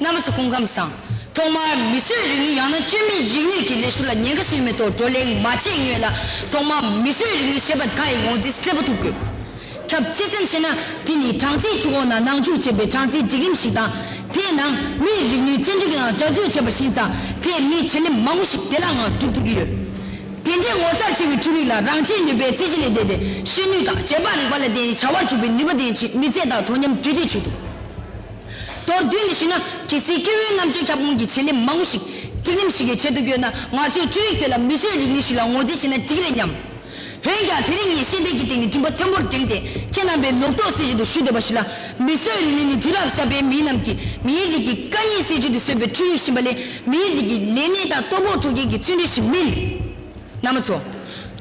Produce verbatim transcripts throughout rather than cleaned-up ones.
རྣམ་པ་ཚོ་སྐུ་ཁམས་བཟང་། ཐོག་མར་མིས་བཟོས་རིག་ནུས་ཡང་ན་བཅོས་མིན་རིག་ནུས་ཀྱི་ལས་ཞུགས་ལ་ཉེན་ཁ་བཟོས་མེད་ཐོག་བགྲོ་གླེང་མ་བྱས་སྔོན་ལ། ཐོག་མར་མིས་བཟོས་རིག་ནུས་ཞེས་པ་གང་ཡིན་ངོས་འཛིན་གསལ་པོ་ཐུབ་དགོས། ཁྱབ་ཆེ་ཙམ་བྱས་ན་དེ་ནི་གྲངས་རྩིས་ཆུ་ཁོག་ནང་ནང་འཇུག་བྱས་པའི་གྲངས་རྩིས་སྒྲིག་རིམ་ཞིག་དང་། དེའི་ནང་མིའི་རིག་ནུས་བཙན་འཕྲོག་གི་ནང་འདྲ་འཛུལ་བྱས་པ་བཞིན་ཙང་དེས་མིའི་བྱེད་ལས་མང་པོ་ཞིག་བདེ་བླག་ངང་སྒྲུབ་ཐུབ་ཀྱི་ཡོད། དེ་འདྲའི་ངོ་མཚར་ཆེ་བའི་འཕྲུལ་རིག་ལ་རང་བྱས་ནུས་པའི་ཚད་གཞི་ལས་འདས་ཏེ་ཤེས་ནུས་དང་བྱེད་པ་རིག་པ་ལ་བརྟེན་ནས་བྱ་བར་འཇུག་པའི་ནུས་པ་ལྡན་ཞིང་མི་ཚེ་དང་དོ་མཉམ་འབྲེལ་འདྲིས་བྱེད་ཐུབ། མདོར་བསྡུས་ནས་ཞུས་ན་གལ་སྲིད་སྐྱེ་བོའི་རྣམ་དཔྱོད་ཁྱབ་ཁོངས་ཀྱི་བྱེད་ལས་མང་པོ་ཞིག་སྒྲིག་རིམ་ཞིག་གིས་བྱེད་ཐུབ་ཡོད་ན་ང་ཚོས་འཕྲུལ་རིག་དེ་ལ་མིས་བཟོས་རིག་ནུས་ཤིག་ལ་ངོས་འཛིན་བྱས་ན་འགྲིག་རེད་སྙམ། འོན་ཀྱང་དེ་རིང་ངས་ཤེས་ལྡན་གྱི་སྟེང་ནས་མགྲིན་པ་མཐོན་པོར་བསྒྲེངས་ཏེ་ཁྱེད་རྣམ་པའི་ལོག་རྟོག་སེལ་ཆེད་དུ་ཞུ་འདོད་པ་ཞིག་ལ། མིས་བཟོས་རིག་ནུས་ནི་དུས་རབས་གསར་པའི་མི་རྣམས་ཀྱིས་མིའི་རིགས་ཀྱི་དཀའ་ངལ་སེལ་ཆེད་དུ་བཟོས་པའི་འཕྲུལ་རིག་ཡིན་པ་ལས་མིའི་རིགས་ཀྱི་ལས་གནས་དང་ལྟོ་ཕོགས་སྤྲོད་མཁན་གྱི་བརྩོན་འགྲུས་ཤིག་མིན། རྣམ་པ་ཚོ།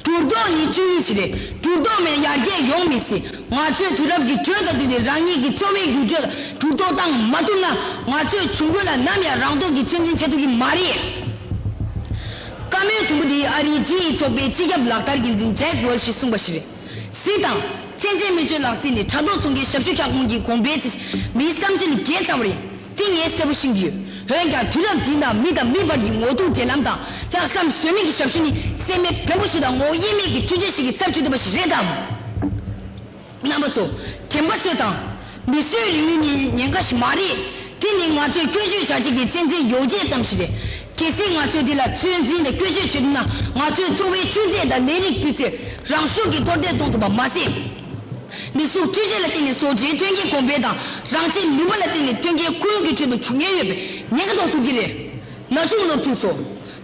འགྱུར་ལྡོག་ནི་བཅུད་ཡིན་ཞིག་རེད། འགྱུར་ལྡོག་མེད་ན་ཡར་རྒྱས་ཡོང་མི་སྲིད། ང་ཚོས་དུས་རབས་ཀྱི་འགྲོས་དང་བསྟུན་ཏེ་རང་ཉིད་ཀྱི་འཚོ་བའི་འགྱུར་འགྲོས་ལ་འགྱུར་ལྡོག་བཏང་མ་ཐུབ་ན་ང་ཚོས་འབྱུང་འགྱུར་ལ་ནམ་ཡང་རང་རྟོགས་ཀྱིས་ཚོད་འཛིན་བྱེད་ཐུབ་ཀྱི་མ་རེད། བཀའ་མོལ་དུམ་བུ་འདི་ཨ་རིའི་ཇི་ཨི་ཚོགས་པའི་སྤྱི་ཁྱབ་ལག་བསྟར་འགན་འཛིན་ཇེག་ཝེལ་ཤིས་གསུངས་པ་ཞིག་རེད། གཟིགས་དང་། ཚན་རྩལ་མི་སྤྱོད་ལག་རྩལ་ནི་དྲ་ཐོག་ཚོང་ཁེའི་ཞབས་ཞུ་ཁྱབ་ཁོངས་ཀྱི་གོང་འཕེལ་ཚེ་མིའི་བསམ་ཚུལ་ལས་བརྒལ་ཚར་བ་རེད། དེ་ངས་གསལ་པོ་ཤེས་ཀྱི་ཡོད། འོན་ཀྱང་དུས་རབས་འདིའི་ནང་མི་དང་མི་བར་གྱི་ངོ་ཐུག་འབྲེལ་ལམ་དང་ལྷག་བསམ་ཟོལ་མེད་ཀྱི་ཞབས་ཞུ་ནི་སེམས་མེད་བེམ་པོ་ཞིག་དང་ངོ་བོ་དབྱེར་མེད་ཀྱི་འཕྲུལ་ཆས་ཤིག་གི་ཚབ་བྱེད་ཐུབ་པ་ཞིག་རེད་དམ། རྣམ་པ་ཚོ། དྲན་པ་གསོས་དང་། མིས་བཟོས་རིག་ནུས་ནི་ཉེན་ཁ་ཞིག་མ་རེད། དེ་ནི་ང་ཚོས་བཀོལ་སྤྱོད་བྱ་བྱེད་ཀྱི་ཚན་རྩལ་ཡོ་བྱད་ཙམ་ཞིག་རེད། གལ་སྲིད་ང་ཚོས་འདི་ལ་ཚོད་འཛིན་དང་བཀོལ་སྤྱོད་བྱེད་ཐུབ་ན་ང་ཚོའི་འཚོ་བའི་ཆུ་ཚད་དང་ལས་རིགས་སྤུས་ཚད་རང་ཤུགས་ཀྱིས་མཐོར་འདེགས་གཏོང་ཐུབ་པ་མ་ཟད། མི་གཟུགས་འཕྲུལ་ཆས་ལ་བརྟེན་ནས་བཟོ་གྲྭའི་ཐོན་སྐྱེད་གོང་འཕེལ་དང་རང་བྱས་ནུས་པ་ལ་བརྟེན་ནས་ཐོན་སྐྱེད་ཁོར་ཡུག་གི་ཁྲོད་དུ་འབྱུང་ཉེན་ཡོད་པའི་ཉེན་ཁ་གཏོང་ཐུབ་ཀྱི་རེད། ན་ཆུང་སློབ་ཕྲུག་ཚོ།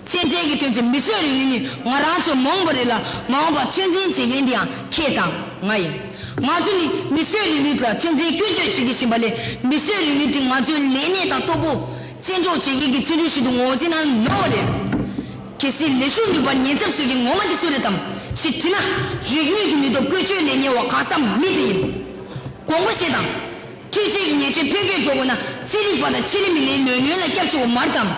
ཚན་རྩལ་གྱི་ཐོན་རྫས་མིས་བཟོས་རིག་ནུས་ནི་ང་རང་ཚོ་མ་འོངས་པ་རེ་ལ་མ་འོངས་པ་ཚོད་འཛིན་བྱེད་མཁན་དེའང་ཁྱེད་དང་ང་ཡིན། ང་ཚོ་ནི་མིས་བཟོས་རིག་ནུས་ལ་ཚོད་འཛིན་བཀོལ་སྤྱོད་བྱེད་ཀྱི་བཞིན་པ་ལས་མིས་བཟོས་རིག་ནུས་དེ་ང་ཚོའི་ལས་གནས་དང་ལྟོ་ཕོགས་བཙན་འཕྲོག་བྱེད་མཁན་གྱི་ཚོད་འཛིན་ཞིག་ཏུ་ངོས་འཛིན་གནང་ནོར་བ་རེད། གལ་སྲིད་ལས་ཞུགས་ནུས་པར་ཉེན་ཚབས་བཟོ་མཁན་ངོ་མ་དེ་སུ་རེད་དམ་ཞེས་དྲིས་ན། རིག་ནུས་ཀྱི་ནུས་སྟོབས་བཀོལ་སྤྱོད་ལས་གཉེར་བ་གང་ཟག་མི་དེ་ཡིན། དགོངས་པ་བཞེས་དང་། འཕྲུལ་ཆས་ཀྱི་ཉེས་ཆད་འཕེལ་རྒྱས་འགྲོ་དགོས་ན་རྩིས་རིག་པ་དང་ཕྱི་རིག་མི་སྣའི་ལས་སྣོན་ལ་སྐྱབས་བཅོལ་བ་མ་རེད་དམ།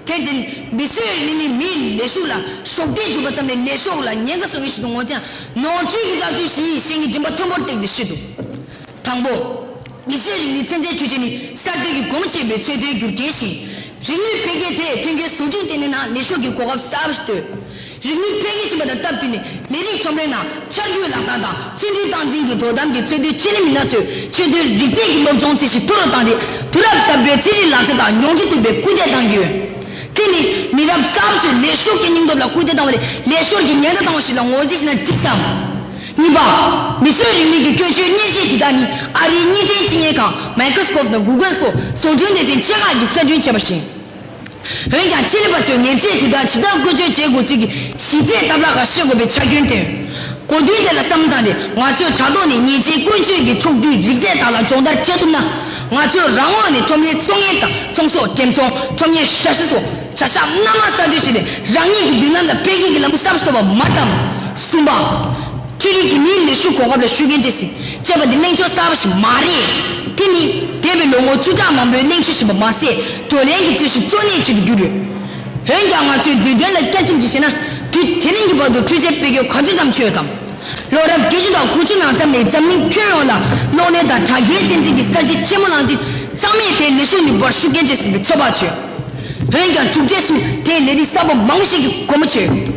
དེར་བརྟེན་མིས་བཟོས་རིག་ནུས་ནི་མིའི་ལས་ཞུགས་ལ་གཞོགས་འདེགས་སྒྲུབ་པ་ཙམ་ལས་ལས་ཤོག་ལ་ཉེན་ཁ་བཟོ་མཁན་ཞིག་ཏུ་ངོས་འཛིན་ནོར་འཁྲུལ་གྱི་ལྟ་ཚུལ་ཞིག་ཡིན་ཞེས་ངས་མགྲིན་པ་མཐོན་པོར་བཏེགས་ཏེ་བཤད་འདུག་དང་པོ། མིས་བཟོས་རིག་ནུས་ཚན་རྩལ་འཕྲུལ་ཆས་ནི་གསར་གཏོད་ཀྱི་སྒོ་མོ་ཕྱེ་བའི་ཚོད་ལྟའི་རྒྱུ་རྐྱེན་ཞིག་རིག་ནུས་འཕེལ་རྒྱས་དེས་ཐོན་སྐྱེད་བཟོ་སྐྲུན་ལྟེ་གནས་ནང་ལས་ཤོག་གི་གོ་སྐབས་གསར་པ་ཞིག་བཏོད། རིག་ནུས་འཕེལ་རྒྱས་ཕྱིན་པ་དང་སྟབས་བསྟུན་ནས་ལས་རིགས་ཁྲོམ་རའི་ནང་འཆར་འགོད་ལག་རྟགས་དང་ཚོན་འཕྲུལ་སྟངས་འཛིན་གྱི་དོ་དམ་གྱི་ཚོད་ལྟའི་ཆེད་ལས་མི་སྣ་ཚོས་ཆེད་དོན་རིག་རྩལ་གྱི་སློབ་སྦྱོང་ཚད་གཞི་མཐོ་རུ་བཏང་སྟེ་དུས་རབས་གསར་པའི་ཚན་རིག་ལག་རྩལ་དང་ཉོང་ཆུ་གཏུག་པའི་སྐུལ་འདེད་གཏང་རྒྱུ། དེ་ནི་མི་རབས་གསར་པ་ཚོའི་ལས་ཞུགས་ཀྱི་སྙིང་སྟོབས་ལ་སྐུལ་འདེད་བཏང་བ་ལས་ལས་ཤོར་གྱི་ཉེན་བརྡ་བཏང་བ་ཞིག་ལ་ངོས་འཛིན་བྱས་ན་འགྲིག་སམ། གཉིས་པ། མིས་བཟོས་རིག་ནུས་ཀྱི་བཀོལ་སྤྱོད་གནས་ཆས་འདི་དག་ནི་ཨ་རིའི་བརྙན་འཕྲིན་སྤྱི་གཉེར་ཁང་Microsoft་དང་Google་སོགས་བཟོ་སྐྲུན་སྡེ་ཚན་ཆེ་ཁག་གིས་གསར་སྐྲུན་བྱས་པ་བཞིན། འོན་ཀྱང་ཆེད་ལས་པ་ཚོས་ཉེར་སྤྱོད་དེ་དག་ཇི་ལྟར་བཀོལ་སྤྱོད་བྱེད་དགོས་ཚུལ་གྱི་གཞི་རྩའི་ཐབས་ལམ་ཁག་ཤེས་དགོས་པའི་ཆ་རྐྱེན་བཏོན། གོ་དོན་དེ་ལ་བསམ་བློ་བཏང་སྟེ་ང་ཚོས་དྲ་ཐོག་ནས་ཉེར་སྤྱོད་ཀུན་སྤྱོད་ཀྱི་ཕྱོགས་བསྡུས་རིག་རྩལ་དག་ལ་སྦྱོང་བརྡར་བྱེད་ཐུབ་ན། ང་ཚོས་རང་ངོས་ནས་ཁྲོམ་རའི་ཚོང་གཉེར་དང་ཚོང་ཟོག་འགྲེམས་ཚོང་ཁྲོམ་གཉེར་ཞབས་ཞུ་སོགས་བྱ་གཞག་སྣ་མང་གསར་གཏོད་བྱས་ཏེ་རང་ཉིད་ཀྱི་མདུན་ལམ་ལ་འཕེལ་རྒྱས་ཀྱི་ལམ་བུ་གསར་པ་ཞིག་བཏོད་པ་མ་ཚད། གསུམ་པ། འཕྲུལ་རིག་གིས་མིའི་ལས་ཞུགས་གོ་སྐབས་ལ་ཤུགས་རྐྱེན་སྤྲད་སྲིད་ཅེས་པ་འདི་གླེང་ཕྱོགས་གསར་པ་ཞིག་མ་རེད། དེ་ནི་འདས་པའི་ལོ་ངོ་བཅུ་ཕྲག་མང་པོའི་གླེང་བརྗོད་ཞིག་ཡིན་པ་མ་ཟད་བགྲོ་གླེང་གི་རྩོད་གཞི་གཙོ་གནད་ཅིག་ཏུ་གྱུར་ཡོད། འོན་ཀྱང་ང་ཚོས་དུས་སྟོན་ལ་བསྐྱར་ཞིབ་ཅིག་བྱས་ན་དུས་དེ་རིང་གི་བར་དུ་འཕྲུལ་ཆས་སྤེལ་རྒྱུ་ག་ཚོད་ཙམ་བྱུང་ཡོད་དམ། ལོ་རབས་བརྒྱད་ཅུ་དང་དགུ་བཅུ་ནང་ཙམ་ནས་འཛམ་གླིང་ཁྱོན་ཡོངས་ལ་གློག་ཀླད་དང་དྲ་རྒྱའི་ཚན་རྩལ་གྱི་གསར་བརྗེ་ཆེན་མོ་ལངས་དུས་གཙང་མས་དེའི་ལས་ཞུགས་ནུས་པར་ཤུགས་རྐྱེན་སྤྲད་སྲིད་པའི་ཚོད་དཔག་བྱས། འོན་ཀྱང་མཇུག་འབྲས་སུ་དེས་ལས་རིགས་གསར་པ་མང་པོ་ཞིག་གི་སྒོ་མོ་ཕྱེ།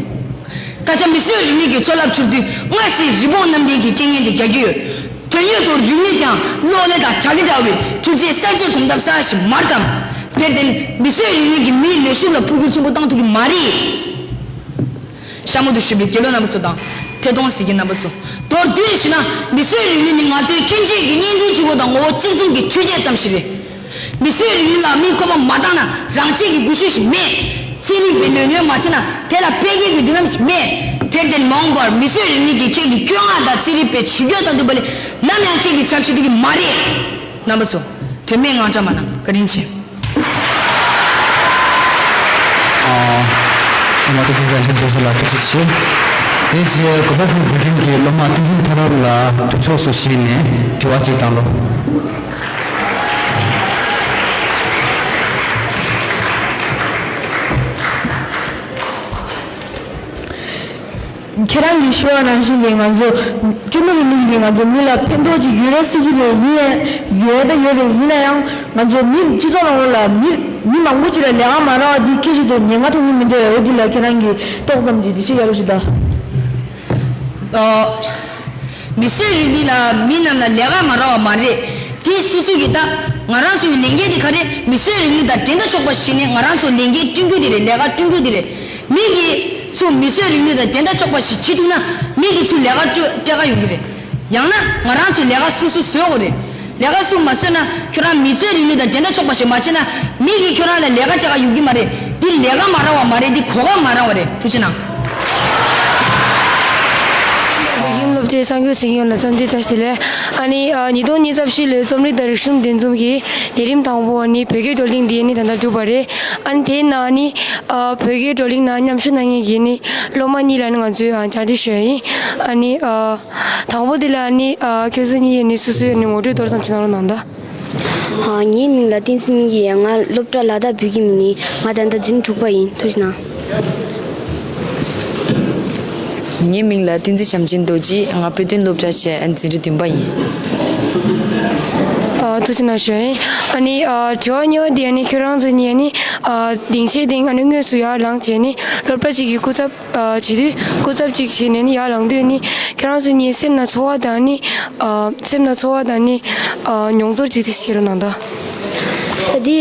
ད་ཆ་མིས་བཟོས་རིག་ནུས་ཀྱི་མཚོ་རླབས་འཕྱུར་དུས་སྔར་བཞིན་རི་བོང་གནམ་རྡིབ་ཀྱི་རྐྱེན་ངན་དེ་རྒྱག་གི་ཡོད། དོན་ཡོད་དུ་རིག་ནུས་ཀྱང་གློག་ཀླད་དང་དྲ་རྒྱ་འདྲ་བའི་འཕྲུལ་ཆས་གསར་བརྗེའི་གོམ་སྟབས་གསར་པ་ཞིག་མ་རེད་དམ། དེར་བརྟེན་མིས་བཟོས་རིག་ནུས་ཀྱིས་མིའི་ལས་ཞུགས་ལ་འཕོ་འགྱུར་ཆེན་པོ་བཏང་ཐུབ་ཀྱི་མ་རེད། ཤ་མོ་དུ་བཞུགས་པའི་དགེ་སློང་རྣམ་པ་ཚོ་དང་། ཐད་གཏོང་གཟིགས་མཁན་རྣམ་པ་ཚོ། མདོར་བསྡུས་ནས་ཞུས་ན་མིས་བཟོས་རིག་ནུས་ནི་ང་ཚོའི་ཁྱིམ་གཅིག་གི་བརྙན་འཕྲིན་ཕྱུག་པོ་དང་ངོ་བོ་གཅིག་མཚུངས་ཀྱི་འཕྲུལ་ཆས་ཙམ་ཞིག་རེད། མིས་བཟོས་རིག་ནུས་ལ་མིའི་བཀོད་པ་མ་བཏང་ན་རང་བྱས་ཀྱི་སྒུལ་ཤུགས་ཤིག་མེད། ཚན་རིག་པའི་ལས་སྣོན་མ་བྱས་ན་དེ་ལ་འཕེལ་རྒྱས་ཀྱི་མདུན་ལམ་ཞིག་མེད། དེར་བརྟེན་མ་འོངས་པར་མིས་བཟོས་རིག་ནུས་ཀྱིས་ཁྱེད་ཀྱི་བཀོད་མངགས་དང་ཚན་རིག་པའི་ཇུས་འགོད་དང་མཐུན་པ་ལས་ནམ་ཡང་ཁྱེད་ཀྱི་ཚབ་བྱེད་ཐུབ་ཀྱི་མ་རེད། རྣམ་པ་ཚོ། དོན་མེད་དངངས་སྐྲག་མ་གནང་། བཀའ་དྲིན་ཆེ། ཨ། སློབ་མ་བསྟན་འཛིན་རྒྱལ་མཚན་མཆོག་ལ་ཐུགས་རྗེ་ཆེ། དེ་རྗེས་གོ་པལ་པུར་བོད་ཁྱིམ་གྱི་སློབ་མ་བསྟན་འཛིན་ཐར་པ་ལགས་གྲོས་ཚོགས་སུ་བཞེངས་ནས་དྲི་བ་གཅིག་བཏང་རོགས། ཁྱེད་རང་གིས་ཞུ་བ་ནང་བཞིན་གྱི་ང་ཚོ་བཅོས་མའི་རིག་ནུས་ཀྱིས་ང་ཚོ་མི་ལ་ཕན་ཐོགས་ཅིག་ཡོད་རེད་ཟེར་གྱི་རེད། ཡིན་ཡོད་ད་ཡོད་རེད། ཡིན་ན་ཡང་ང་ཚོ་མི་སྤྱི་ཚོགས་ནང་ལོགས་ལ་མི་མི་མང་པོ་ཅིག་ལ་ལས་ཀ་མ་རག་པ་འདི་སྐད་ཆ་དེ་ཉེན་ཁ་མཐོང་གི་མི་འདུག་འོ་འདི་ལ་ཁྱེད་རང་གིས་ཏོག་ཙམ་ཅིག་འགྲེལ་བཤད་རྒྱབ་རོགས་ཞུ་དང་། ཨོ། མི་གསོད་རིག་ནུས་ལ་མི་རྣམས་ལ་ལས་ཀ་མ་རག་པ་མ་རེད། དེ་སོ་སོ་གི་ད་ང་རང་ཚོའི་ལས་འགན་དེ་ག་རེ། མི་གསོད་རིག་ནུས་དང་འགྲན་ཟླ་ཆོག་པ་ཞིག་ནས་ང་རང་ཚོ་ལས་འགན་བསྐྲུན་རྒྱུ་དེ་རེད། ལས་ཀ་བསྐྲུན་རྒྱུ་དེ་རེད། མི་གིས་ཚུར་མི་གསོད་རིག་ནུས་དང་འགྲན་ཟླ་ཆོག་པ་ཞིག་བྱེད་ཐུབ་ན་མི་གིས་ཚུར་ལས་ཀ་སྤྲོད་སྤྲད་ག་ཡོང་གི་རེད། ཡང་ན་ང་རང་ཚོས་ལས་ཀ་སོ་སོ་བཟོ་དགོས་རེད། ལས་ཀ་སོ་མ་བཟོས་ན་ཁྱོད་རང་མི་གསོད་རིག་ནུས་དང་འགྲན་ཟླ་ཆོག་པ་ཞིག་མ་བྱས་ན་མི་གིས་ཁྱོད་རང་ལ་ལས་ཀ་སྤྲད་ག་ཡོང་གི་མ་རེད། འདི་ལས་ཀ་མ་རག་པ་མ་རེད། འདི་གོ་སྐབས་མ་རག་པ་རེད། ཐུགས་རྗེ་གནང་། བོད་ཁྱིམ་སློབ་གྲྭའི་གསར་འགོད་གསན་མཁན་ཡོངས་ལ་འཚམས་འདྲི་བཀྲ་ཤིས་བདེ་ལེགས། ཨ་ནི་ཨ་ཉིས་སྟོང་ཉི་ཤུ་རྩ་བཞི་ལོའི་རྩོམ་རིག་དང་རིག་གཞུང་འདུ་འཛོམས་ཀྱི་ལས་རིམ་དང་པོ་ནི་བོད་སྐད་བགྲོ་གླེང་འདི་ནི་ད་ལྟ་གྲུབ་པ་རེད། ཨ་ནི་དེའི་ནང་ནི་ཨ་བོད་སྐད་བགྲོ་གླེང་ནང་མཉམ་ཞུགས་གནང་མཁན་གྱི་ནི་སློབ་མ་གཉིས་ལ་ནི་ང་ཚོས་ཨ་བཅར་འདྲི་ཞུ་ཡ་ཡིན། ཨ་ནི་ཨ་དང་པོ་འདི་ལ་ནི་ཨ་ཁྱོད་ཚོ་གཉིས་ནི་སོ་སོའི་ནི་ངོ་སྤྲོད་མདོར་ཙམ་ཅིག་གནང་རོགས་གནང་དང་། ཨ་ངའི་མིང་ལ་བསྟན་འཛིན་སྨིན་སྐྱིད་ཡིན། ང་སློབ་གྲྭ་ལ་དྭགས་བོད་ཁྱིམ་ནས་ཡིན། ང་ད་ལྟ་འཛིན་གྲྭ་དྲུག་པ་ཡིན། ཐུགས་རྗེ་གནང་། ངའི་མིང་ལ་བསྟན་འཛིན་བྱམས་ཆེན་རྡོ་རྗེ། ང་དཔེ་སྟོན་སློབ་གྲྭ་བྱས་འཛིན་གྲྭ་བདུན་པ་ཡིན། ཨ་ཐུགས་རྗེ་གནང་ཞུ་ཡིན། ཨ་ནི་ཨ་དྲི་བ་གཉིས་པ་དེ་ཨ་ནི་ཁྱོད་རང་ཚོ་གཉིས་ཨ་ནི་ཨ་སྡིངས་ཆའི་སྟེང་ཨ་ནི་དངོས་སུ་ཡར་ལངས་བྱས་ནི་སློབ་གྲྭ་གཅིག་གི་སྐུ་ཚབ་ཨ་བྱེད་དུས་སྐུ་ཚབ་གཅིག་བྱས་ནས་ནི་ཡར་ལངས་དུས་ནི་ཁྱོད་རང་ཚོ་གཉིས་སེམས་ནང་ཚོར་བ་དང་ནི་ཨ་སེམས་ནང་ཚོར་བ་དང་ནི་ཨ་མྱོང་ཚོར་གཅིག་དེ་བཤད་རོགས་གནང་དང་། ད་དེ་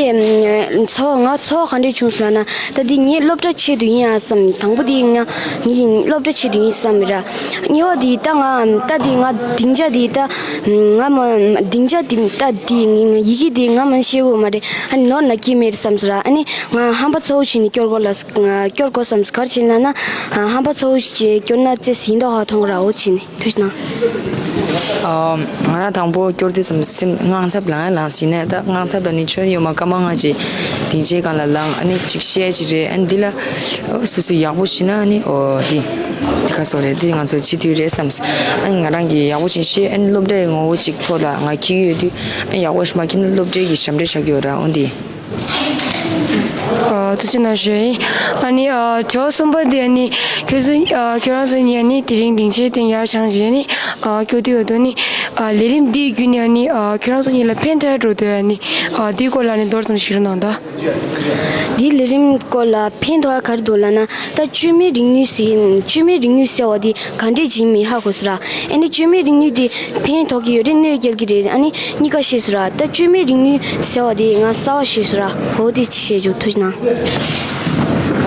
ཚོར་ང་ཚོར་ག་འདྲས་བྱུང་སོང་ལབ་ན། ད་དེ་ངས་སློབ་གྲྭ་ཆེད་དུ་ཡིན་ཨ་བསམ། དང་པོ་དེ་ང་ངས་སློབ་གྲྭ་ཆེད་དུ་ཡིན་བསམ་ར། གཉིས་པ་དེ་ད་ང་ད་དེ་ང་སྡིངས་ཆ་དེ་ད་ང་མ་སྡིངས་ཆ་དེ་ད་དེ་ཡི་གེ་དེ་ང་མ་ཤེས་གོ་མ་རེད། ཨ་ནི་ནོར་ན་སྐྱིད་མེད་བསམ་སོང་ར། ཨ་ནི་ང་ཧམ་པ་ཚ་བོ་བྱས་ནས་སྐྱོར་དགོས་ལ་སྐྱོར་དགོས་བསམ་སོང་། ག་རེ་བྱས་ལབ་ན་ཧམ་པ་ཚ་བོ་བྱས་སྐྱོར་ན་ཙེ་ཟིན་མདོག་ཧ་མཐོང་ར། འོ་བྱས་ནས། ཐུགས་རྗེ་གནང་། ཨ། ང་རང་དང་པོ་སྐྱོར་དུས་ཙམ་སེམས་དངངས་འཚབ་ལངས་ཡ་ལངས་ཟིན་ནས། ད་དངངས་འཚབ་ལ་ནི་ཆོད་ཡོད་མ། སྐར་མ་ལྔ་ཅིག་སྡིངས་ཆའི་སྒང་ལ་ལངས། ཨ་ནི་ཅིག་བཤད་ཅིག་རེད། ཨ་ནི་འདི་ལ་སོ་སོ་ཡག་པོ་ཤེས་ན་ཨ་ནི་ཨོ་འདི་འདི་ག་སོ་རེད། འདི་ང་ཚོ་སྤྱི་འཐུས་རེད་བསམ། ཨ་ནི་ང་རང་གིས་ཡག་པོ་ཅིག་ཤེས། ཨ་ནི་སློབ་གྲྭའི་ངོ་བོ་ཅིག་ཐོག་ལ་ང་འཁྱེར་གྱི་ཡོད་དུས། ཨ་ནི་ཡག་པོ་ཞིག་མ་འཁྱེར་ན་སློབ་གྲྭའི་གི་ཞབས་འདྲེན་བྱ་གི་ཡོད་ར། འོ་འདི། ཨ། ཐུགས་རྗེ་གནང་ཞུ་ཡིན། ཨ་ནི་ཨ་དྲི་བ་གསུམ་པ་དེ་ཨ་ནི་ཁྱོད་ཚོ་ཨ་ཁྱོད་རང་ཚོ་གཉིས་ཨ་ནི་དེ་རིང་སྡིངས་ཆའི་སྟེང་ཡར་བཞེངས་བྱས་ནི་ཨ་སྐྱོར་དུས་ཡོད་དོ་ནི་ཨ་ལས་རིམ་འདི་བརྒྱུད་ནས་ཨ་ནི་ཨ་ཁྱོད་རང་ཚོ་གཉིས་ལ་ཕན་ཐོགས་འགྲོ་དོ་ཨ་ནི་ཨ་འདིའི་སྐོར་ལ་ཨ་ནི་མདོར་ཙམ་ཞུ་རོགས་གནང་དང་། འདིའི་ལས་རིམ་སྐོར་ལ་ཕན་ཐོགས་ག་རེ་འདུག་ལབ་ན། ད་བཅོས་མའི་རིག་ནུས་ཟེར། བཅོས་མའི་རིག་ནུས་ཟེར་བ་འདི་ག་འདྲས་ཅིག་ཡིན་མིན་ཧ་གོ་སོང་ར། ཨ་ནི་བཅོས་མའི་རིག་ནུས་འདི་ཕན་ཐོགས་ཀྱི་ཡོད་རེད། གནོད་སྐྱེལ་གྱི་རེད། ཨ་ནི་གཉིས་ཀ་ཤེས་སོང་ར། ད་བཅོས་མའི་རིག་ནུས་ཟེར་བ་དེ་ང་གསར་པ་ཤེས་སོང་ར། འོ་དེ་ཅིག་བཤད་རྒྱུ། ཐུགས་རྗེ་གནང་།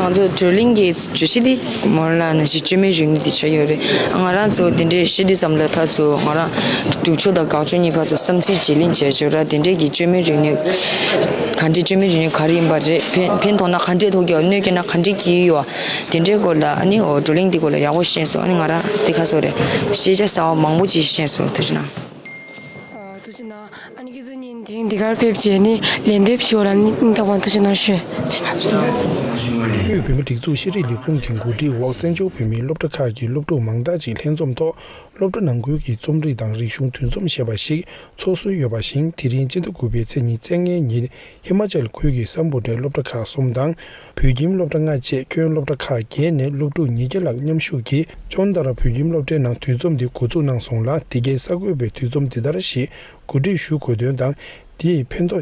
ང་ཚོ་བགྲོ་གླེང་གི་བརྗོད་གཞི་འདི་མོ་ལ་ནང་བཞིན་བཅོས་མའི་རིག་ནུས་འདི་ཆགས་ཡོད་རེད། ང་རང་ཚོ་དེ་འདྲའི་བཤད་དུས་ཙམ་ལ་ཕར་ཚུར་ང་རང་སྒྲུབ་ཕྱོགས་དང་དགག་ཕྱོགས་གཉིས་ཕར་ཚུར་བསམ་ཚུལ་བརྗེ་ལེན་བྱས་བྱས་ར། དེ་འདྲའི་གི་བཅོས་མའི་རིག་ནུས་ག་འདྲའི་བཅོས་མའི་རིག་ནུས་ག་རེ་ཡིན་པ་རེད། ཕན་ཕན་ཐོགས་ན་ག་འདྲས་ཐོགས་ཀྱི་ཡོད། གནོད་སྐྱེལ་ན་ག་འདྲས་ཀྱི་ཡོད། དེ་འདྲའི་སྐོར་ལ་ཨ་ནི་འོ་བགྲོ་གླེང་འདི་སྐོར་ལ་ཡག་པོ་ཤེས་སོང་། ཨ་ནི་ང་རང་དེ་ག་སོ་རེད། ཤེས་བྱ་གསར་པ་མང་པོ་ཅིག་ཤེས་སོང་། ཐུགས་རྗེ་གནང་། ཨ་ཐུགས་རྗེ་གནང་། ཨ་ནི་ཁྱེད་ཚོ་གཉིས་དེ་རིང་འདི་གར་ཕེབས་བྱས་ནས་ལན་འདེབས་ཞུ་བ་ལ་ནི་སྙིང་ཐག་པ་ནས་ཐུགས་རྗེ་གནང་ཞུ། དབུས་བོད་མིའི་སྒྲིག་འཛུགས་ཤེས་རིག་ལས་ཁུངས་ཀྱི་གོ་སྒྲིག་འོག་བཙན་བྱོལ་བོད་མིའི་སློབ་གྲྭ་ཁག་གི་སློབ་ཕྲུག་མང་དག་ཅིག་ལྷན་འཛོམས་ཐོག་སློབ་གྲྭ་ནང་ཁུལ་གྱི་རྩོམ་རིག་དང་རིག་གཞུང་འདུ་འཛོམས་ཞེས་པ་ཞིག་འཚོགས་སྲོལ་ཡོད་པ་བཞིན། དེ་རིང་སྤྱི་ཟླ་དགུ་པའི་ཚེས་ཉི་ཤུ་རྩ་ལྔའི་ཉིན་ཧི་མ་ཅལ་ཁུལ་གྱི་སམ་བྷོ་ཊའི་སློབ་གྲྭ་ཁག་གསུམ་དང་། བོད་ཁྱིམ་སློབ་གྲྭ་ལྔ་བཅས་ཁྱོན་སློབ་གྲྭ་ཁག་བརྒྱད་ནས་སློབ་ཕྲུག་ཉིས་བརྒྱ་ལྷག་མཉམ་ཞུགས་ཀྱིས་ཅོན་ཏ་ར་བོད་ཁྱིམ་སློབ་གྲྭའི་ནང་འདུ་འཛོམས་དེ་འགོ་འཛུགས་གནང་སོང་ལ། དེ་གའི་གསར་འགོད་པས་འདུ་འཛོམས་འདི་ལྟར་ཞེས་གོ་སྒྲིག་ཞུ་དགོས་དོན་དང་། དེའི་ཕན་ཐོགས།